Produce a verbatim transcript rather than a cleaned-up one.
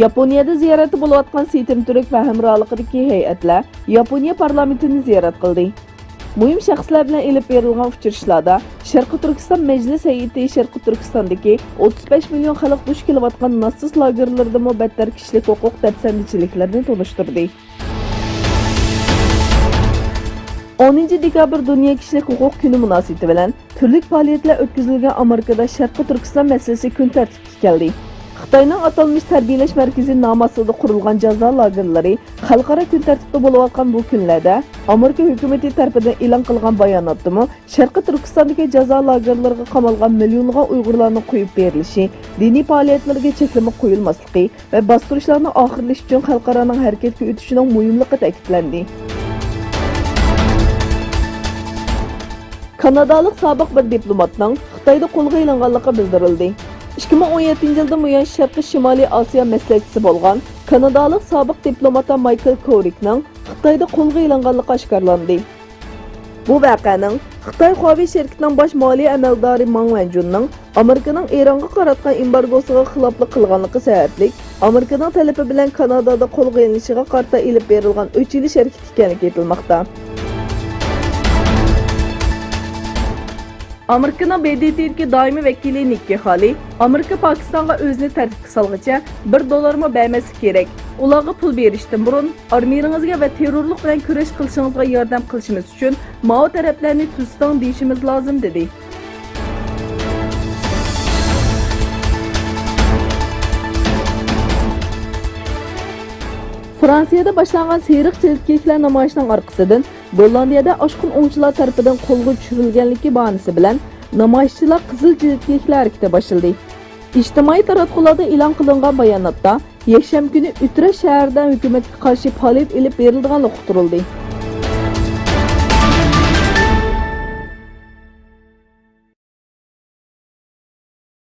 ياپونىيەدە زىيارەتتە بولۇۋاتقان سېيىتىم تۈرك ۋە ھەمراھلىقىدىكى ھەيئەتلەر ياپونىيە پارلامېنتىنى زىيارەت قىلدى. مۇھىم شەخسلەر بىلەن ئېلىپ بېرىلغان ئۇچرىشىشلاردا شەرقىي تۈركىستان مەجلىس ھەيئىتى شەرقىي تۈركىستاندىكى ئوتتۇز بەش مىليون خەلق دۇچ كېلىۋاتقان نازسىز لاگېرلىرىدىمۇ بەتتەر كىشىلىك ھوقۇق دەپسەندىچىلىكلىرىنى تونۇشتۇردى. ئونىنچى دېكابىر دۇنيا كىشىلىك ھوقۇق كۈنى مۇناسىۋىتى بىلەن تۈرلۈك پائالىيەتلەر ئۆتكۈزۈلگەن ئامېرىكىدا شەرقىي تۈركىستان مەسىلىسى كۈن تەرتىپكە كەلدى. خىتاينىڭ ئاتالمىش تەربىيەلەش مەركىزى نامى ئاستىدا قۇرۇلغان جازا لاگېرلىرى خەلقئارا كۈن تەرتىپتە بولۇۋاتقان بۇ كۈنلەردە ئامېرىكا ھۆكۈمىتى تەرىپىدىن ئېلان قىلغان باياناتتىمۇ شەرقىي تۈركىستاندىكى جازا لاگېرلىرىغا قامالغان مىليونلىغان ئۇيغۇرلارنىڭ قويۇپ بېرىلىشى، دىنىي پائالىيەتلىرىگە چەكلىمە قويۇلماسلىقى، ۋە باستۇرۇشلارنى ئاخىرلىشىش ئۈچۈن خەلقئارانىڭ ھەرىكەتكە ئۆتۈشىنىڭ مۇھىملىقى تەكىتلەندى. كانادالىق سابىق بىر دىپلوماتنىڭ خىتايدا قولغا ئېلىنغانلىقى بىلدۈرۈلدى. ئىككى مىڭ ئون يەتتىنچى يىلدىن بۇيان شەرقىي شىمالىي ئاسىيا مەسلىھەتچىسى بولغان كانادالىق سابىق دىپلومات مايكل كورىكنىڭ خىتايدا قولغا ئېلىنغانلىقى ئاشكارىلاندى. بۇ ۋەقەنىڭ خىتاي خۇاۋېي شىركىتىنىڭ باش مالىيە ئەمەلدارى ماڭ ۋەنجۇننىڭ ئامېرىكىنىڭ ئىرانغا قاراتقان ئېمبارگوسىغا خىلاپلىق قىلغانلىقى سەۋەبلىك، ئامېرىكىنىڭ تەلىپى بىلەن كانادادا قولغا ئېلىنىشىغا قارىتا ئېلىپ بېرىلغان ئۆچ ئېلىش ھەرىكىتى ئىكەنلىكى ئېيتىلماقتا. ئامېرىكىنىڭ ب د ت دىكى دائىمىي ۋەكىلى نىككى خالى ئامېرىكا پاكىستانغا ئۆزىنى تەرتىپكە سالغىچە بىر دوللارمۇ بەرمەسلىك كېرەك. ئۇلارغا پۇل بېرىشتىن بۇرۇن ئارمىيىڭىزگە ۋە تېررورلۇق بىلەن كۈرەش قىلىشىڭىزغا ياردەم قىلىشىمىز ئۈچۈن ماۋۇ تەرەپلەرنى تۈزىتىڭ دېيىشىمىز لازىم، دېدى. فرانسىيەدە باشلانغان سېرىق جىلىت كىيىكلەر نامايىشىنىڭ ئارقىسىدىن گوللاندىيەدە ئاشقۇن ئوڭچىلار تەرىپىدىن قولغا چۈشۈرۈلگەنلىكى باھانىسى بىلەن نامايىشچىلار قىزىل جىلىت كىيىكلەر ھەرىكىتى باشلىدى. ئىجتىمائىي تاراتقۇلاردا ئېلان قىلىنغان باياناتتا، يەكشەنبە كۈنى ئۇترېخت شەھىرىدە ھۆكۈمەتكە قارشى پائالىيەت ئېلىپ بېرىلىدىغانلىقى ئۇقتۇرۇلدى.